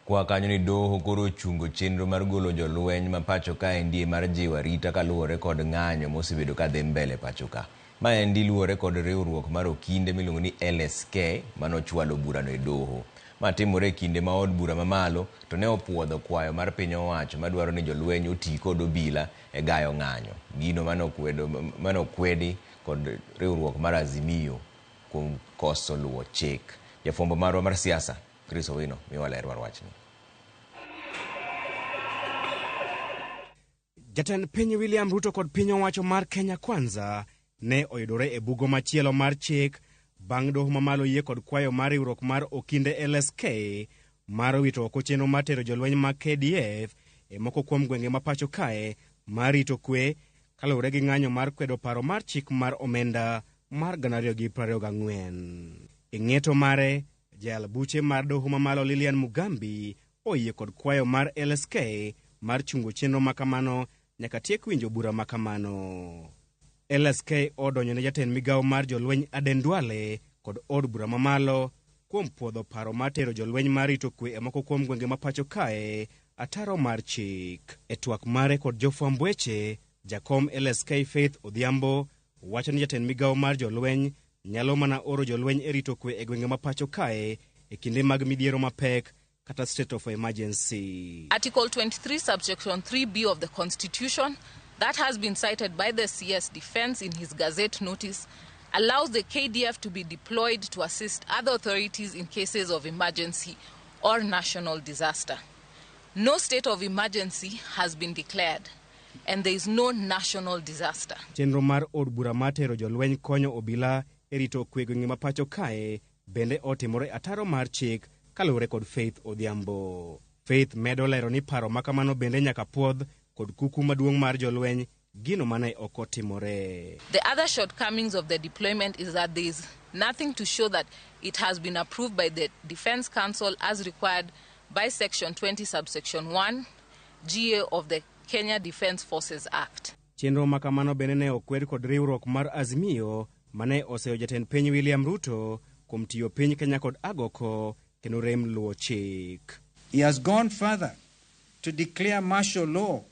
Kwa kanyo ni doho koro ochungo chenro mar golo jolweny ma pacho kaendi mar jiwo arita kaluwore kod ng'anyo mosebedo ka dhi mbele pacho ka. Maendi luwore kod riwruok mar okinde miluongo ni LSK manochwalo burano e doho. Ma timore e kinde ma od bura mamalo to ne opuodho kwayo mar piny owacho madwaro ni jolweny oti kod obila e gayo ng'anyo. Gino mane okwedi kod riwruok mar Azimio kuom koso luwo chik. Jafwambo marwa mar siasa Chris Owino miwa ler mar wachni. Jatend piny William Ruto kod piny owacho mar Kenya Kwanza ne oyudore e bugo machielo mar chik bang' doho mamalo yie kod kwayo mar riwruok mar okinde LSK mar wito oko chenro mar tero jolweny mag KDF e moko kuom gwenge ma pacho kae mar rito kwe kaluwore gi ng'anyo mar kwedo paro mar chik mar omenda mar 2024. E ng'eto mare, Jayal buche mar doho mamalo Lilian Mugambi oyie kod kwayo mar LSK mar chungo chenro makamano nyaka tiek winjo bura makamano. LSK odonjo ne jatend migawo mar jolweny Aden Duale kod od bura mamalo kuom puodho paro mar tero jolweny mar rito kwe e moko kuom gwenge ma pacho kae ataro mar chik. E twak mare kod jofwamb weche, jakom LSK Faith Odhiambo wacho ni jatend migawo mar jolweny nyalo mana oro jolweny e rito kwe e gwenge ma pacho kae e kinde mag midhiero mapek kata state of emergency. Article 23, subsection 3B of the Constitution, that has been cited by the CS Defense in his Gazette notice, allows the KDF to be deployed to assist other authorities in cases of emergency or national disaster. No state of emergency has been declared and there is no national disaster. Chenro mar od bura mar tero jolweny konyo obila e rito kwe gwenge ma pacho kae bende otimore ataro mar chik kaluwore kod Faith Odhiambo. Faith medo lero ni paro ma kamano bende nyaka puodh kod kuku maduong' mar jolweny gino mane ok otimore. The other shortcomings of the deployment is that there is nothing to show that it has been approved by the Defense Council as required by Section 20 subsection 1 GA of the Kenya Defence Forces Act. Chenro ma kamano bende ne okwed kod riwruok mar Azimio mane oseyo jatend piny William Ruto kuom tiyo piny Kenya kod agoko kendo rem luwo chik. He has gone further to declare martial law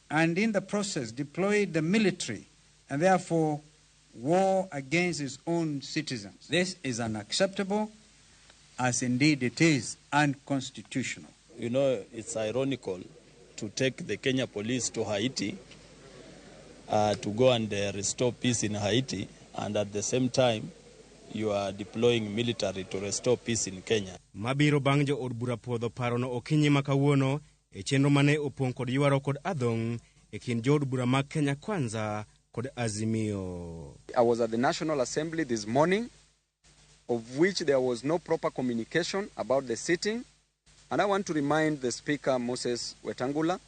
and in the process deployed the military and therefore war against his own citizens. This is unacceptable, as indeed it is unconstitutional. You know, it's ironical to take the Kenya police to Haiti to go and restore peace in Haiti, and at the same time you are deploying military to restore peace in Kenya. Mabiro bang' jo od bura puodho parono okinyi ma kawuono e chenro mane opong' kod ywaruok kod adhong' e kind jood bura mag Kenya Kwanza kod Azimio. I was at the National Assembly this morning, of which there was no proper communication about the sitting. And I want to remind the Speaker, Moses Wetangula,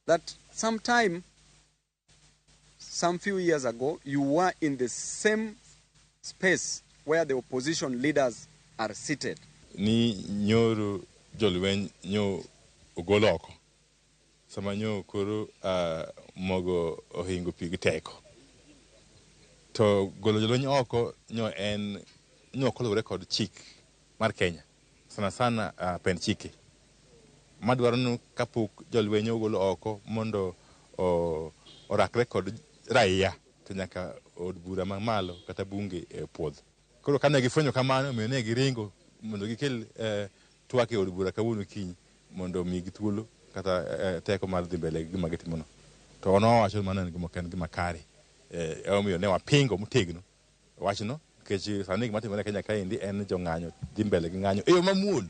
that sometime, some few years ago, you were in the same space where the opposition leaders are seated. Ni nyoro jolweny nyo ogol oko sama nyo koro mogo ohingo pi gi teko to golo jolweny oko nyo en nyo ok oluwore kod chik mar Kenya sana sana pend chike madwaro ni kapok jolweny ogol oko mondo orakre kod raia to nyaka od bura mamalo kata bunge puodh. Koro kane gifwenyo kamano omiyo ne giringo mondo gikel twak e od bura kawuono okinyi mondo omigi thuolo kata teko mar dhi mbele gi gima gitimono. To wan wawacho ni mano en gima ok en gima kare. Emomiyo ne wapingo motegno wachno nikech sani gima timore e Kenya kaendi en ni jong'anyo dhi mbele gi ng'anyo e yo mamuol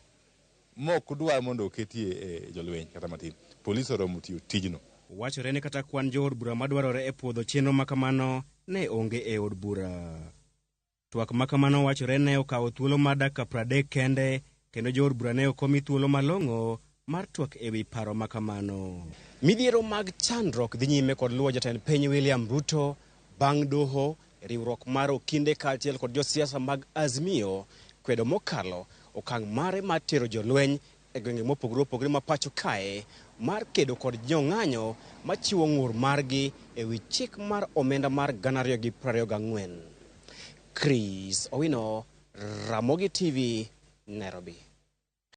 mok dwar mondo oketie jolweny kata matin. Polis oromo tiyo tijno. Wachore ni kata kwan jood bura madwarore e puodho chenro ma kamano ne onge e od bura. Twak ma kamano wachore ne okawo thuolo mar dakika 30 kende kendo jood bura ne ok omi thuolo malong'o mar twak e wi paro ma kamano. Midhiero mag chandruok dhi nyime kod luwo jatend piny William Ruto bang' doho, riwruok mar okinde kaachiel kod josiasa mag Azimio kwedo mokalo okang' mare mar tero jolweny e gwenge mopogore opogore ma pacho kae mar kedo kod jong'anyo machiwo ng'ur margi e wi chik mar omenda mar 2024. Chris Owino, Ramogi TV, Nairobi.